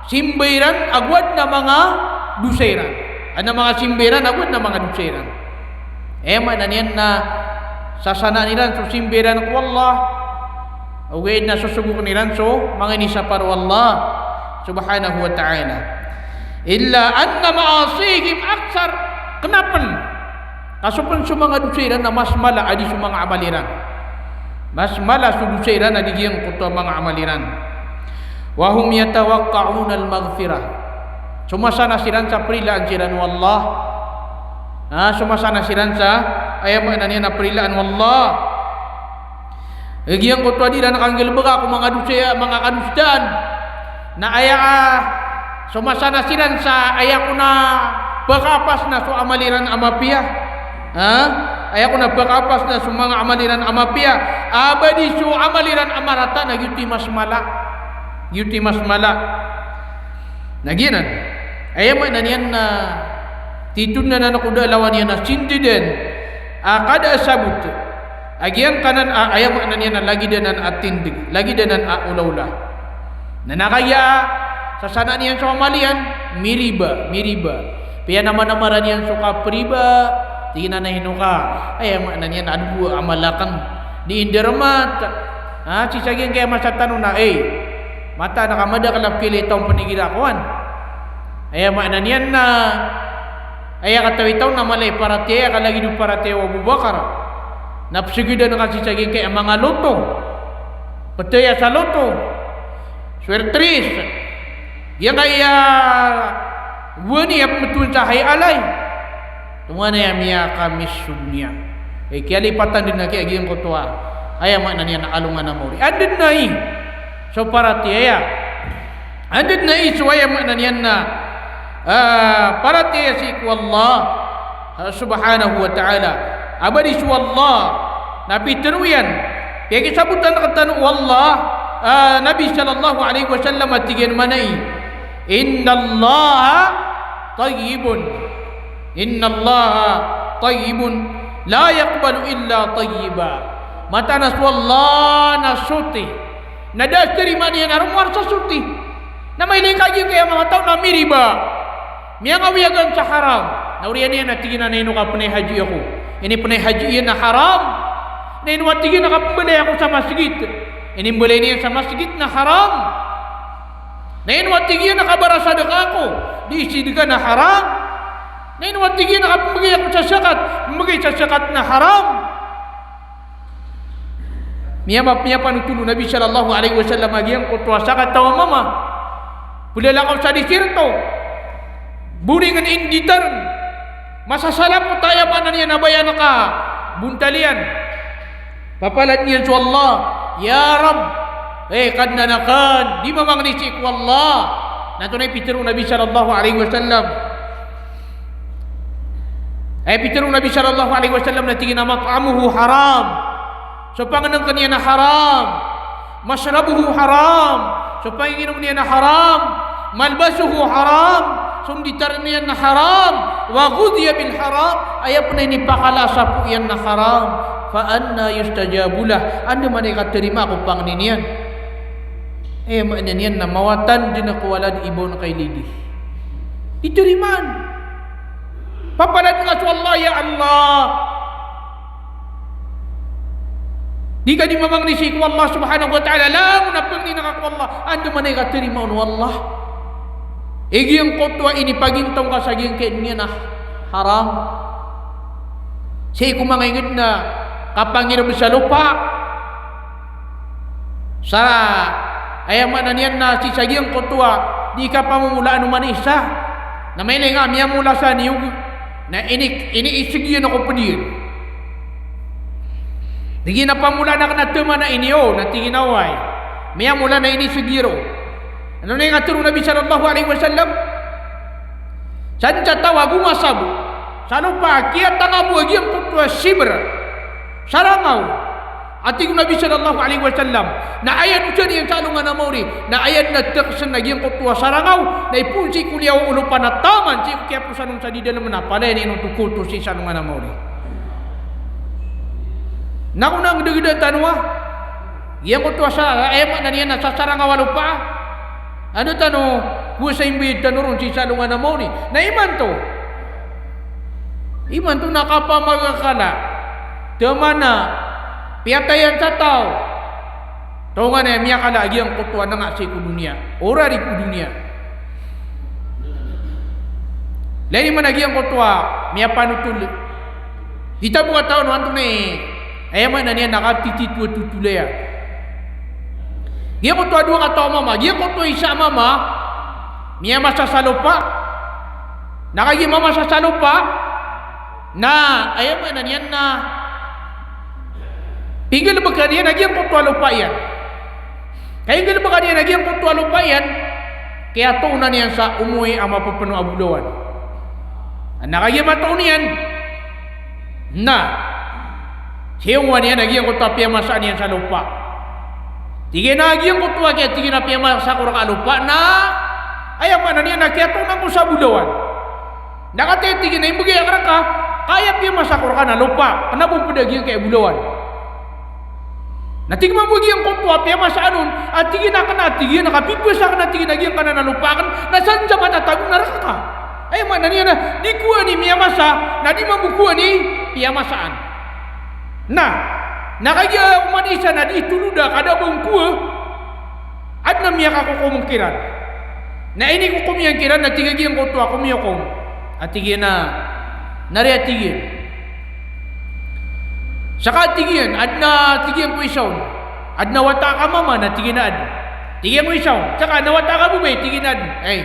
simba iran ago aden a manga dosa iran. Aden a manga simba iran ago aden a manga dosa iran. Aya maana niyan na sasanaan iran so simba iran ko Allah, ogaid na sosogoken iran so manga inisapar o Allah subhanahu wa ta'ala. Illa anna ma'asihim akthar. Kena pen ka so pen so manga dosa iran na mas mala a di so manga amal iran. Mas mala so dosa iran a di giyangkoto a manga amal iran. Wa hum yatawaqqa'una al-maghfirah. Somasana siran sa prilaan siran o Allah. Ha, somasana siran sa, aya maana niyan na prilaan o Allah. Giyangkoto a di iran kanggalebeka ko manga dosa, manga kadosaan. Na aya, ah, somasana siran sa aya ko na pekaapas na so amal iran a mapiya. Ha? Aya ko na pekaapas na so manga amal iran a mapiya. A ba di so amal iran a marata na giyoto i mas mala. Giyoto i mas mala. Na giyanan, aya maana niyan na titho anan ko da a lawan iyan a sindedan a kada a sabot a giyangkanan a, aya maana niyan na lagid anan a tindeg, lagid anan a olawla. Na na kagiya sasanaan iyan so amal iyan, miriba, miriba. Piyanamanamaran iyan so kapriba, tig iyan a na ino ka, aya maana niyan na aden bo a amal aken, di indermat. Ha, sii sa giyangkaya masa tano na, eh, mataan a ka madakel a pkhailay taw pen igira kowan. Aya maana niyan na aya katawi taw na mala i paratiyaya ka lagid o paratiyaya o Abu Bakar. Na pesegedan ka sii sa giyangkaya manga loto. Petaya sa loto. Swertris. Giyangkaya wani a pemetowan sa hay alay. Tonganay a miyakamis so doniya. Eh, kiyalipatan den a kiya giyangkoto a, aya maana niyan na alongan a maori. Aden a i so paratiyaya. Aden a i so, aya maana niyan na, ah, paratiyaya sii ko Allah, ah, subhanahu wa ta'ala. A ba di so Allah na pitero iyan, piyakisabotan rektano o Allah, ah, Nabi sallallahu alaihi wasallam a tig iyan a maana i, "Innallaha tayyibun. Innallaha tayyibun. La yaqbalu illa tayyiba." Mataan a so Allah na soti. Na da a tarimaan iyan a rowar sa sorti. Na mailay ka giyangkaya manga taw na miriba. Miyangawiyagan sa haram. Na oriyan iyan na tig iyan a na ino ka pnay haji ako. Ini pnay haji iyan na haram. Na ino a tig iyan a kapmbalay ako sa masgit. Inimbalay niyan sa masgit na haram. Na ino a tig iyan a kabarasadka ako. Di sidka na haram. Na ino a tig iyan a kapmbgay ako sa zakat. Mbgay sa zakat na haram. Miyama, miyapanotol o Nabi sallallahu alaihi wasallam a giyangkoto a sakataw a mama. Plalakaw sa desierto. Boring a inditar. Masasalapot, aya maana niyan na bayan ka bontal iyan. Papalad iyan so Allah. Ya Rabb. Eh, Kadnan akn. Di mamangni sii ko Allah. Na antonaa i pitharo o Nabi sallallahu alaihi wasallam? Aya pitharo o Nabi sallallahu alaihi wasallam na tig iyan a mat'amuhu haram. So pangnngkn iyan na haram. Mashrabuhu haram. So panginginom iyan na haram. Malbasuhu haram. So nditar iyan na haram. Wa ghudhiya bil haram. Aya pn a inipakala a sapo iyan na haram. Fa anna yustajabu lah. Andamanaya i katarima ko pangni niyan? Aya maana niyan na mawatan dn ko walad i ba on kailay di. Di tarimaan. Papalad ka so Allah, ya Allah. Di ka di mamangni sii ko Allah subhanahu wa ta'ala, langon a pangnin ka ko Allah, andamanaya i katarima on o Allah? Giyangkoto a inipagintaw ngka sa giyangkai a doniya na haram. Sii ko manga ingd na kapangirb sa lopa. Sa, aya maana niyan na sii sa giyangkoto a di kapamomolaan o manosiya. Na mailay nga miyamola sa niyog. Na ini, iniisg iyan ko pd iyan. Tig iyan a pamolaan akn a taman a ini o, na tig iyan a oway. Miyamola na iniisg iyan roo. Antonaa i katharo o Nabi sallallahu alaihi wasallam? Sadn sa taw a gomasa bo sa lopa a kiyatanga bo a giyangkoto a shibr, sarangaw. A tig o Nabi sallallahu alaihi wasallam, na aya dn osan iyan sa alongan a maori, na aya dn a tksn a giyangkoto a sarangaw, na ipoon sii ko liyawaw o lopa na taman sii ko kiyaposan on sa di dalm na palaya niyan oto koto sii sa alongan a maori. Na ko na ngdgda tano a giyangkoto a sa, aya maana niyan na sasarangaw a lopa. Anda tano, kowa sa imbayad tano ron sii sa alongan a maori. Na imanto. Imanto na kapamagakala. Taman a piyatayan sa taw. Tonganay a miyakala a giyangkoto a nanga sii ko doniya. Orari ko doniya. Lagid man a giyangkoto a miyapanotol. Di tano bo katawan o antonaa i, aya maana niyan na katititotol iyan. Giyangkoto a dowa kataw a mama, giyangkoto a isa a mama, miyamasa sa lopa. Na kagiya mamasa sa lopa, na aya maana niyan na pinggalbka niyan a giyangkoto a lopa iyan. Kainggalbka niyan a giyangkoto a lopa iyan, kiyatoonan iyan sa omoy a mapepeno a bolawan. Na kagiya matoon iyan, na siyongowan iyan a giyangkoto a piyamasaan iyan sa lopa. Tig iyan a giyangkoto a kiya, tig iyan a piyamasa ko rka a lopa na, aya maana niyan na kiyatoonan ko sa bolawan. Na katii, tig iyan a imbgay akn rka, ka aya piyamasa ko rka na lopa, kna bo pd a giyangkai a bolawan. Na tig mambo a giyangkoto a piyamasaan on, a tig iyan a kna, tig iyan a kapipasa akn, a tig iyan a giyangkanan a lopa akn, na sadn sa matatago na rka. Aya maana niyan na di kowaan i miyamasa, na di mambo kowaan i piyamasaan. Na, na kagiya oman isa na di tolod a kada ba on kowa, adn a miyakakokom kiran. Na inikokom iyan kiran, na tig a giyangkoto a komiyokom a tig iyan a, na aya tig iyan. Saka tig iyan, adn a tig iyan ko isa on. Adn a wata ka mama, na tig iyan a adn. Tig iyan ko isa on. Saka adn a wata ka babay, tig iyan a adn. Ay,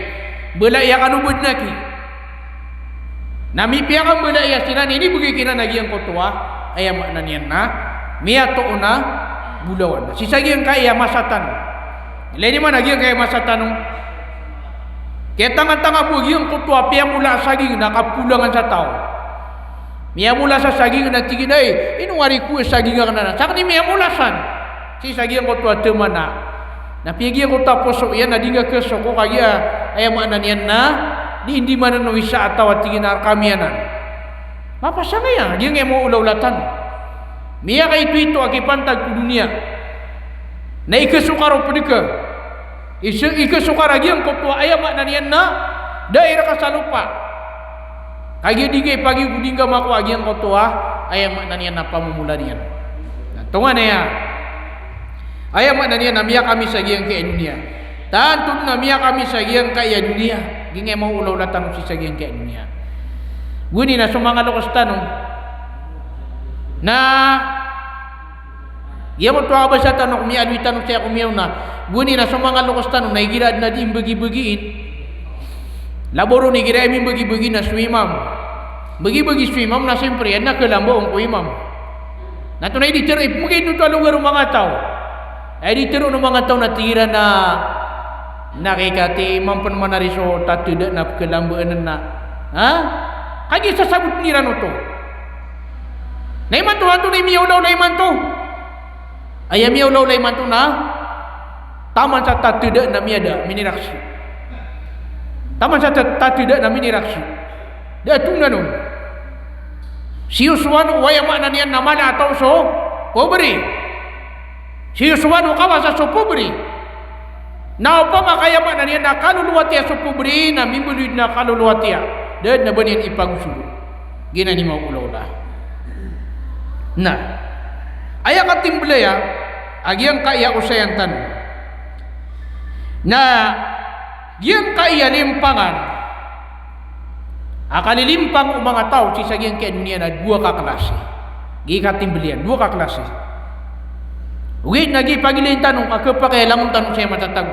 balaya kano badn aki. Na mipiyakambalaya siran, inibgay kiran a giyangkoto a, aya maana niyan na miyatoon a bolawan. Sii sa giyangkai a masa tano. Ilay niyo man a giyangkai a masa tano. Kiyatangantanga bo a giyangkoto a piyamola a saging na kapolangan sa taw. Miyamola sa saging na tig iyan a, "Ay, ino ari ko a saging akn anan?" Sakn i miyamola san. Sii sa giyangkoto a taman a, na piya giyangkoto a poso iyan na di ngka kasoko kagiya, aya maana niyan na di indimanan o isa a taw a tig iyan a rkami anan. Mapasang iyan, giyangkai a maolaola tano. Miyakaitoito a kipantag ko doniya. Na ikasokar o pd ka. Isa, ikasokar a giyangkoto a aya maana niyan na da i rka sa lopa. Kagiya di ngka ipagigodi ngka makowa a giyangkoto a aya maana niyan na pamomola niyan. Na tonganay a aya maana niyan na miyakami sa giyangkai a doniya. Tanto dn a miyakami sa giyangkai a doniya. Giyangkai a maolaola tano sii sa giyangkai a doniya. Gowani na so manga loks tano na giyangkoto a kabasa tano ko miyaaloy tano sii ko miyaona. Gowani na so manga loks tano na igira adn a di mbagibagi in. Labaw ron igira a mimbagibagi na so imam. Mbagibagi so imam na siyempre adn a kalambaon ko imam. Na antonaa i di tharoon, ipmgay oto a logar o manga taw. Aya di tharoon o manga taw na tig iran a, na kay kati imam pn man ari so tateda na pkalambaan na. Ha? Kagiya sasabotn iran oto. Na imanto, antonaa i miyaolaola imanto? Aya miyaolaola imanto na taman sa tateda na miyada, miniraksi. Taman sa ta-, tateda na miniraksi. Da a tonganay on. Siyosowan o aya maana niyan na mala a taw so pobri. Siyosowan o kawasa so pobri. Na opama ka aya maana niyan na kalolowatiya so pobri na mimbaloy dn a kalolowatiya. Da dn a ba niyan ipagosog. Giyanan i maolaola. Na aya katimbl aya a giyangkai a osayan tano na giyangkai a limpangan a kalilimpang o manga taw sii sa giyangkai a doniya na dowa ka klasi. Giya katimbl iyan, dowa ka klasi. Ogaid na giya pagilayn tano ka khapakay a langon tano saya matatago.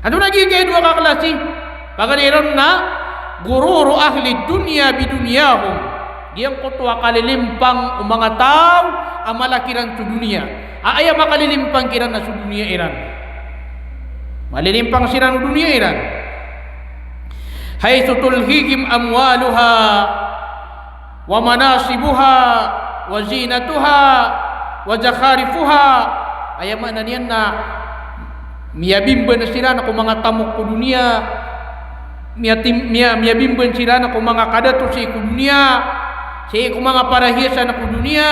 Antonaa giyangkai a dowa ka klasi? Paganay ron na ghururu ahli dunya biduniyahum. Giyangkoto a kalilimpang o manga taw a mala kiran so doniya. A aya makalilimpang kiran na so doniya iran. Malilimpang siran o doniya iran. Haythu tulhihim amwaluha wa manasibuha wa zinatuha wa zakharifuha. Aya maana niyan na miyabimban siran ko manga tamok ko doniya, miyatim-, miya-, miyabimban siran ko manga kadato sii ko doniya, sii ko manga parahiyasan ko doniya,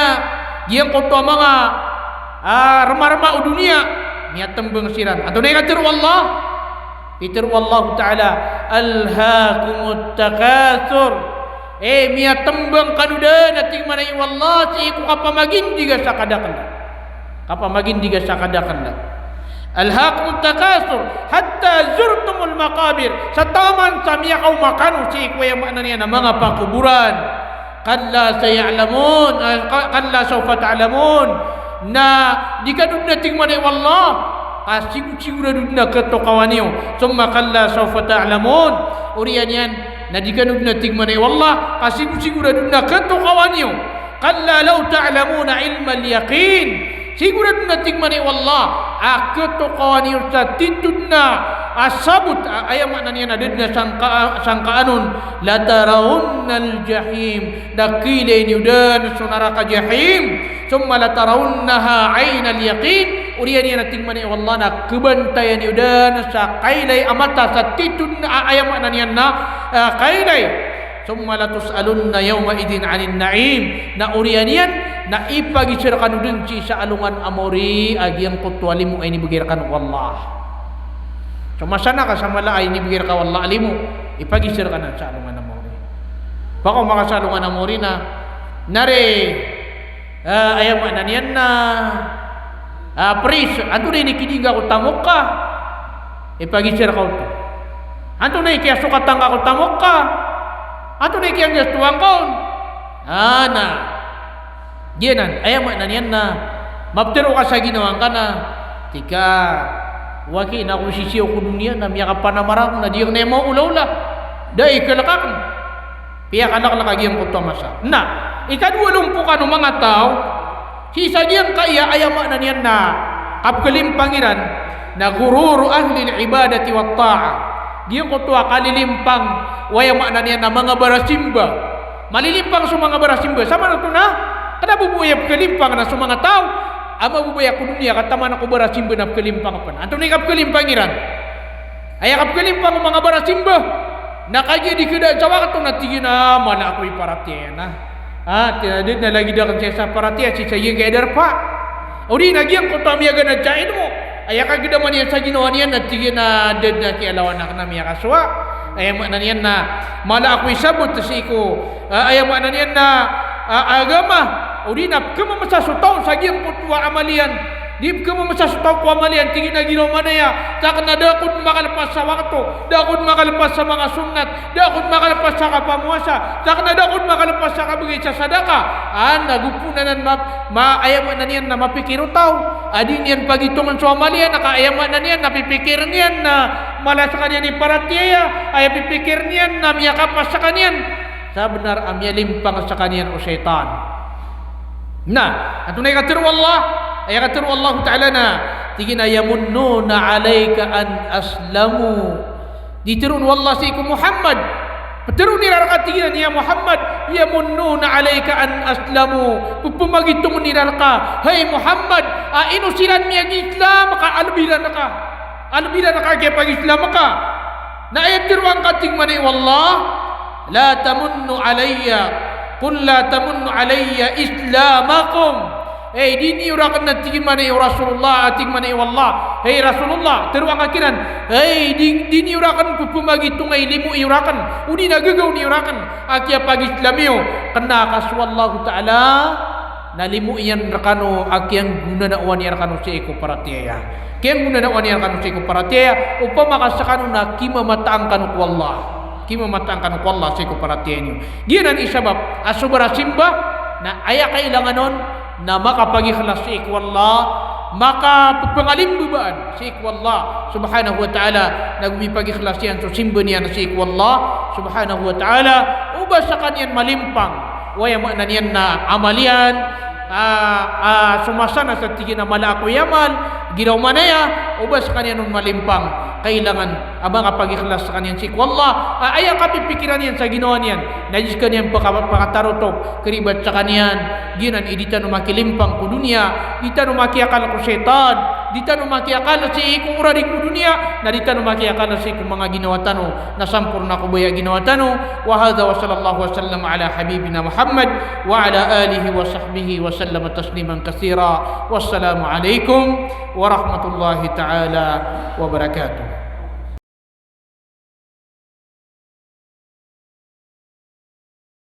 giyangkoto a manga, ah, rmarma o doniya, miyatmbang siran. Antonaa i katharo o Allah? Pitharo o Allahu Ta'ala, "Alhakumut takathur." Eh, miyatmbang kano dn a tig mambo o Allah sii ko kapamagindiga sa kadakl. Kapamagindiga sa kadakl. "Alhakumut takathur hatta zurtumul maqabir." Sa taman sa miyakaoma kano sii ko aya maana niyan a manga pakoboran. "Kalla saya'lamun, ah, ka-, kalla sawfa ta'lamun." Na di kano dn a tig mambo o Allah, ka sigo-sigorado dn a khatokawan iyo. "Thumma kalla sawfa ta'lamun." Oriyan iyan, na di kano dn a tig mambo o Allah, ka sigo-sigorado dn a khatokawan iyo. "Kalla law ta'lamuna ilmal yaqin." Sigorado dn a tig mambo o Allah, a khatokawan iyo sa titho dn a sabot, a, aya maana niyan na da dn a sangka-, sangkaan on, "Latarawunnal jahim." Na kailay niyo dn so naraka Jahim. "Thumma latarawunnaha aynal yaqin." Oriyan iyan a tig mambo o Allah na khabantayan iyo dn sa kailay a mata sa titho dn a, aya maana niyan na, ah, kailay. "Thumma latus'alunna yawma'idhin 'anin na'im." Na oriyan iyan na ipagiza rkano dn sii sa alongan a maori a giyangkoto a limo a inibgay rkano o Allah. So masa na ka sa mala a inibgay rka o Allah a limo, ipagiza rkano sa alongan a maori. Pakaoma ka sa alongan a maori na, na ri, ah, aya maana niyan na, ah, pris, antonaa i kidinga ko tamok ka? Ipagiza rka oto. Antonaa i kiyasokatan ka ko tamok ka? Antonaa i kiyanggastoan ka on? Ah, na. Giyanan, aya maana niyan na maptharo ka sa ginawa ngka na tig ka, "Waki, na ko sisiyaw ko doniya na miyakapanamar ako na di ako niyan maolaola. Da i kalk akn." Piyakalaklk a giyangkoto a masa. Na ikadowa lompokan o manga taw sii sa giyangkaya, aya maana niyan na kapkhalimpang iran, na ghururu ahlil ibadati wat ta'ah. Giyangkoto a kalilimpang o, aya maana niyan na manga barasimba. Malilimpang so manga barasimba. Sa maana oto na kna ba bo aya pkhalimpang na so manga taw a mababaya ko doniya ka taman ko barasimba na pkhalimpang pn. Antonaa i kapkhalimpang iran? Aya kapkhalimpang o manga barasimba na kagiya di khadaan sa wakto na tig iyan a, "Mala ako i paratiyaya na. Ah, tig iyan a, da dn a lagid akn sii sa paratiyaya sii sa giyangkaya darpa." Odi na giyangkoto a miyaganad sa ilmo, aya kagdaman iyan sa ginawa niyan na tig iyan a da dn a kiyalawan akn a miyakasowa. Aya maana niyan na mala ako i sabot sii ko, ah, aya maana niyan na, ah, agama. Odi na pkhamamsa so taw sa giyangkoto a amal iyan. Di pkhamamsa so taw ko amal iyan, tig iyan a giraw manaya, sa kna da ako dn makalpas sa wakto, da ako dn makalpas sa manga sunnat, da ako dn makalpas sa kapamowasa, sa kna da ako dn makalpas sa kabgay sa sadaka. Ah, na go pn anan ma-, ma-, aya maana niyan na mapikir o taw a di niyan pagitongn so amal iyan, na ka aya maana niyan na pipikirn iyan na mala skaniyan i paratiyaya, aya pipikirn iyan na miyakapas skaniyan. Sabnar a miyalimpang skaniyan o shaytan. Na antonaa i katharo o Allah? Aya katharo o Allah Ta'ala na tig iyan a, "Yamunnuna alayka an aslamu." Di tharoon o Allah sii ko Muhammad, ptharoon iran rka, tig iyan, ya Muhammad, "Yamunnuna alayka an aslamu." Pphamagitongn iran rka, hay Muhammad, a ino siran miyag-Islam ka a lbi ran rka. A lbi ran rka a kiyapag-Islam ka. Na aya tharoa ngka, tig mambo o Allah, "La tamunnu alayya, qul la tamunnu alayya islamakum." Hay, di niyo rakn, a tig mambo o Rasulullah, a tig mambo o Allah. Hay Rasulullah, tharoa ngka kiran. Hay, di, di niyo rakn pphamagitongn i limo iyo rakn, odi na gagaw niyo rakn a kiyapag-Islam iyo. Kna ka so Allah Ta'ala na limo iyan rkano a kiyanggonanaowan iyan rkano sii ko paratiyaya. Kiyanggonanaowan iyan rkano sii ko paratiyaya, opama ka skano na kimamataan kano ko Allah. Kimamataan kano ko Allah sii ko paratiyaya niyo. Giyanan i sabap a so barasimba na aya kailangan on na makapagikhlas sii ko Allah, makapphangalimbabaan sii ko Allah Subhanahu wa Ta'ala, na go mipagikhlas iyan so simba niyan sii ko Allah Subhanahu wa Ta'ala, o ba skaniyan malimpang o aya maana niyan na amal iyan, a, a, so masa na sa tig iyan a mala ako i amal, giraw manaya, o ba skaniyan on malimpang, kailangan a makapagikhlas skaniyan sii ko Allah, a, aya kapipikiran iyan sa ginawa niyan na di skaniyan paka-, pakatarotop, karibat skaniyan. Giyanan i di tano makilimpang ko doniya, di tano makiyakal ko shaytan, di tano makiyakal sii ko orari ko doniya, na di tano makiyakal sii ko manga ginawa tano na samporna ko baya ginawa tano. Wa hadha wa sallallahu wa sallam ala habibina Muhammad wa ala alihi wa sahbihi wa sallama tasliman kathira. Wassalamu alaikum warahmatullahi ta'ala wabarakatuh.